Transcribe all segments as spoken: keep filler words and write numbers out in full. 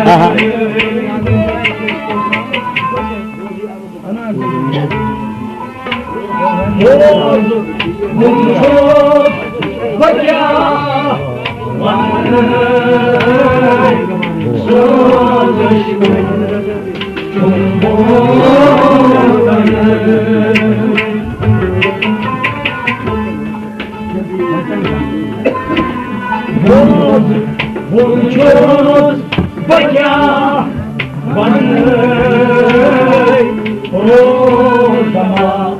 آہا۔ بوز، وُچھ چھُس بہٕ کیٛاہ وَنہٕ روزما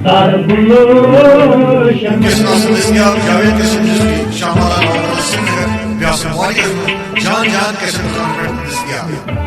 در گلشن۔ وٕنکیٚس آسن دٔستیاب جاوید یوسف رضوی، شاہ مالار محمد حسن نگر، بیٚیہِ آسن واریاہ جان جان کیسٹ دُکانن پٮ۪ٹھ دٔستیاب۔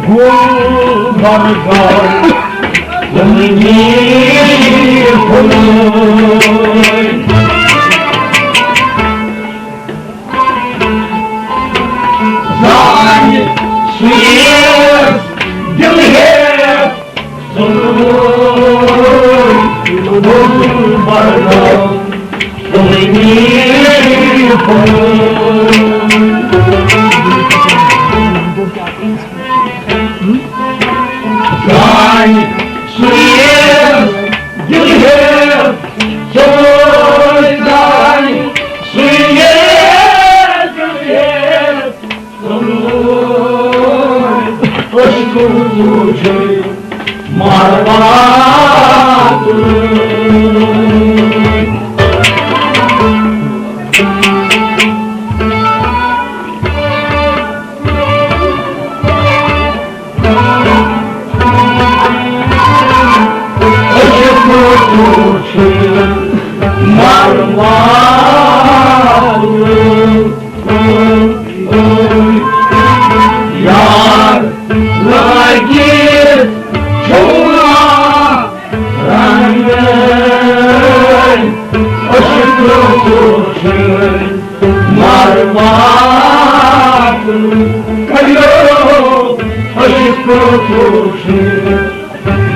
گُلبرگہ زندگی پھُلے۔ زانہِ سُہ یِیَس دِل ہٮ۪تھ ژوٚلُے۔ گُلبرگہ زندگی پھُلے۔ زانہِ سُہ یِیَس دِل ہٮ۪تھ ژوٚلُے۔ زانہِ سُہ یِیَس دِل ہٮ۪تھ ژوٚلُے۔ أسۍ تُلو چھِ ماروا تُلُے۔ یار لٲگِتھ چھُنا رنٛگہٕ، أسۍ کۭژٕ چھِ مرواتُن، کٔرِو أسۍ کۭژٕ چھِ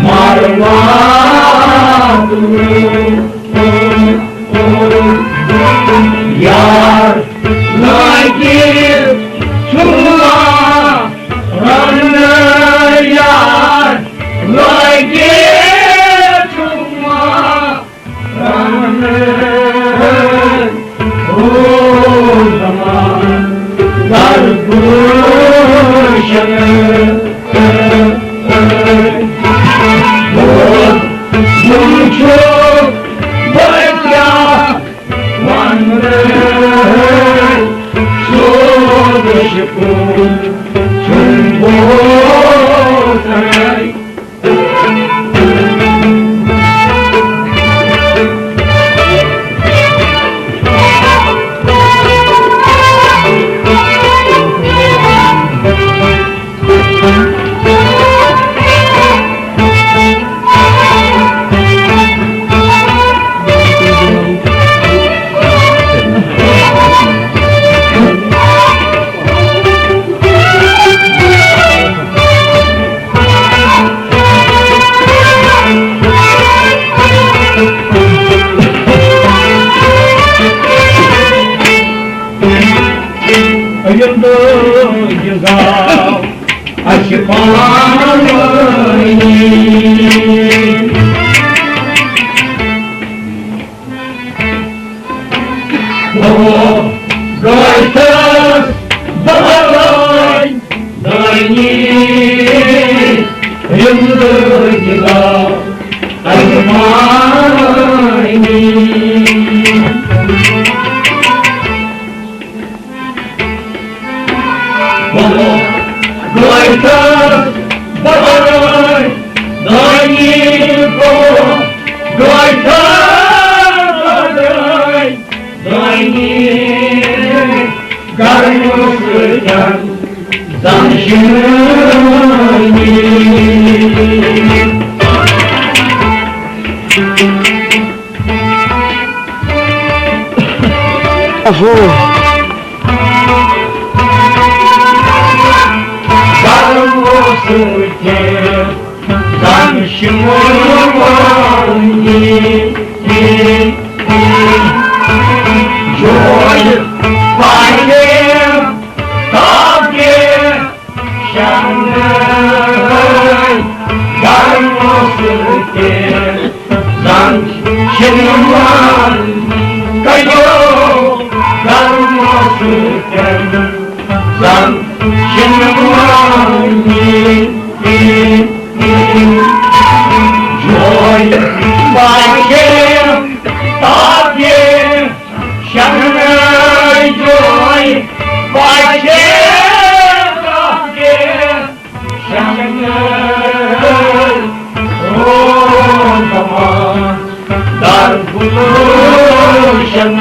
مرواتُن۔ یار لٲگِتھ یِم دٲدۍ زاو اَسہِ پانہٕ ؤنی۔ او گژھس بہٕ دٲنی، یِم دٲدۍ زاو اَسہِ پانہٕ ؤنی۔ اہو۔ گرمو سۭتۍ زن شمولی۔ جوش پانے تاکہ شمع گرمو سۭتۍ زن شمولی۔ کجو گرمو سۭتۍ زن شمولی۔ جوش پانے تاکہ شمع جوش پانے تاکہ شمع روز زمان در گلشن۔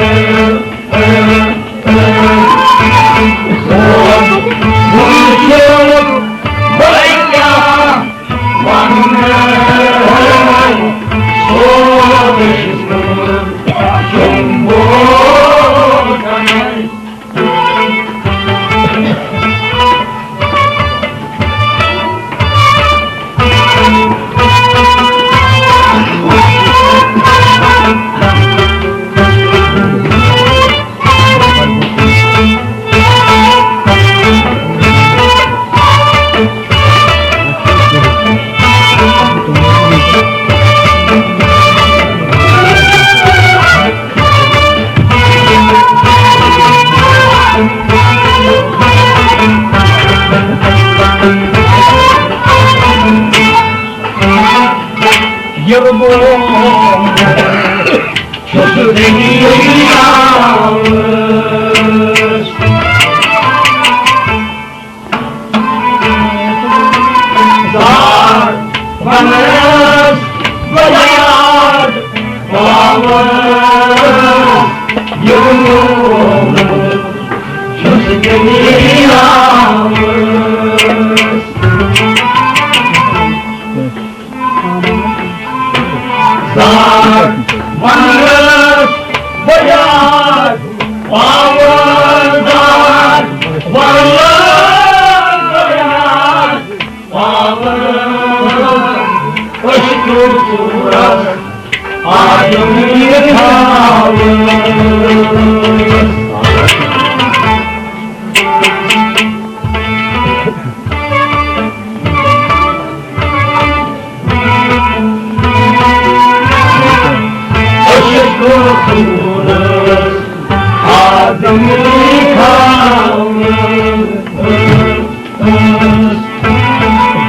آدمی خان۔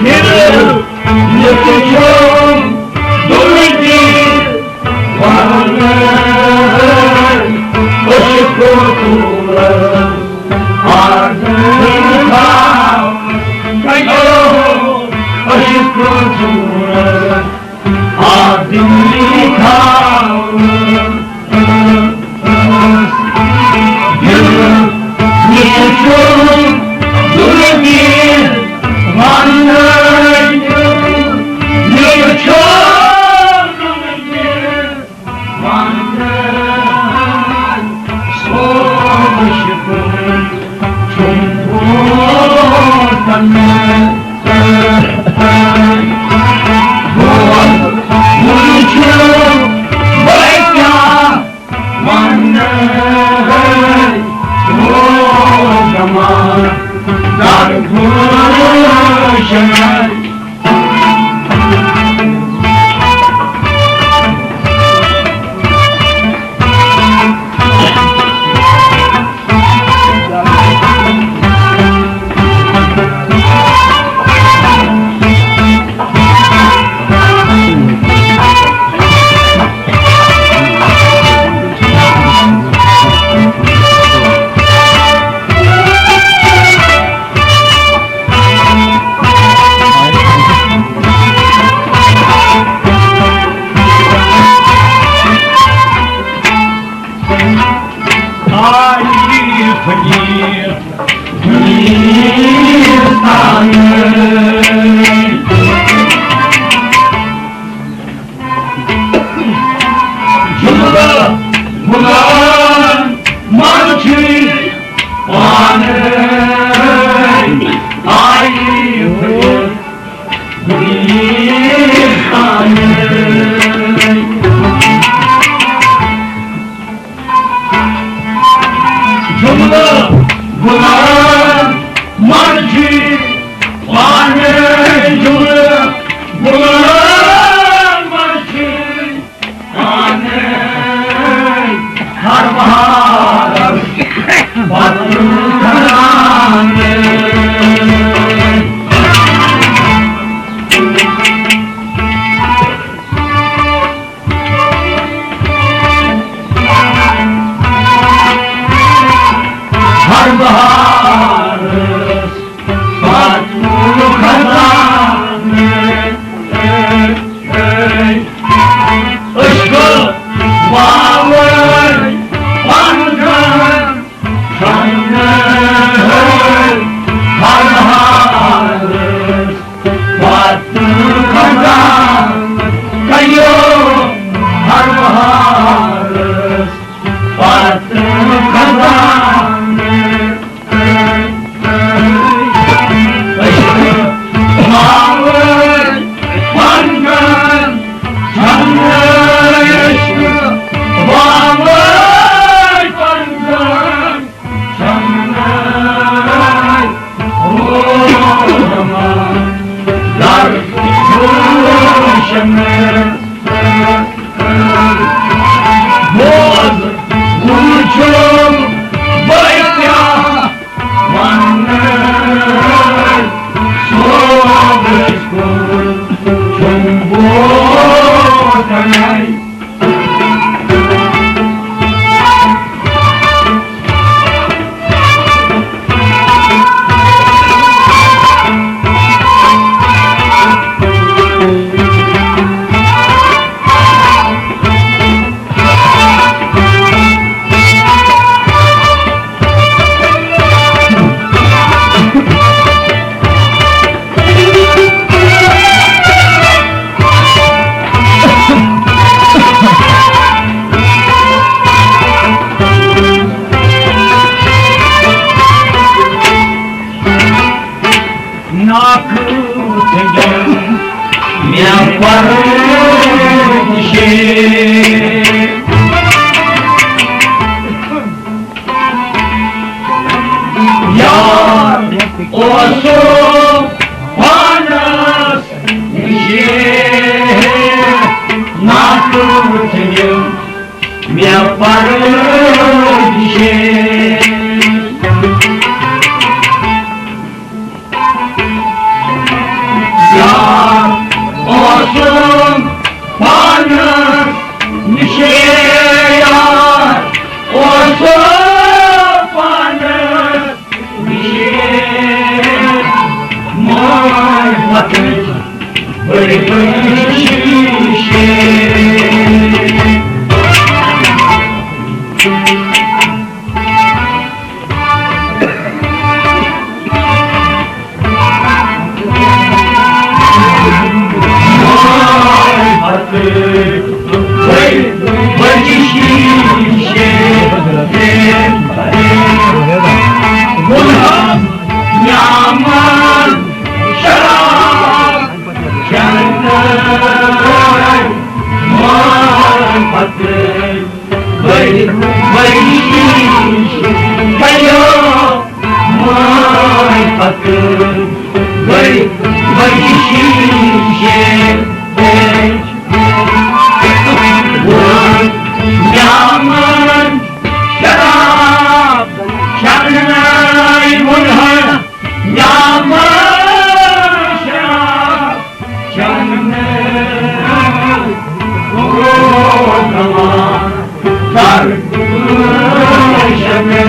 دل یتھ چھُم دُنہٕکۍ وَنان، عشق خوٗبصوٗرت آدمی خان۔ کَتہِ عشق خوٗبصوٗرت آدمی خان۔ جملہٕ غلام مرشی پانے، جملہٕ غلام مرشی پانے، ہر بہارس پتہٕ کھسان۔ ہر بہارس پتہٕ کھسان۔ عشق واوے پنجن، ہر بہارس پتہٕ کھسان۔ کیو ہر بہارس پتہٕ کھسان۔ عشق واوے پنجن، عشق واوے پنجن۔ ناکھ تھٔنجن مےٚ پردشے۔ یار اوسُم پانس نشے۔ ناکھ تھٔنجن مےٚ پَرُن چھِ۔ یار اوسُم پانَس نِشے، یار اوسُم پانَس نِشے۔ ماے وطنٕچ بٔڑ بٔڑ شیٖشے۔ بڑی، بڑی شیشے، بڑیو، ماے پتہٕ۔ بڑی، بڑی شیشے، ووٚن، یامن شراب چڑھناے، ووٚن ہا، یامن شراب چڑھناے۔ او زمان، کر شمے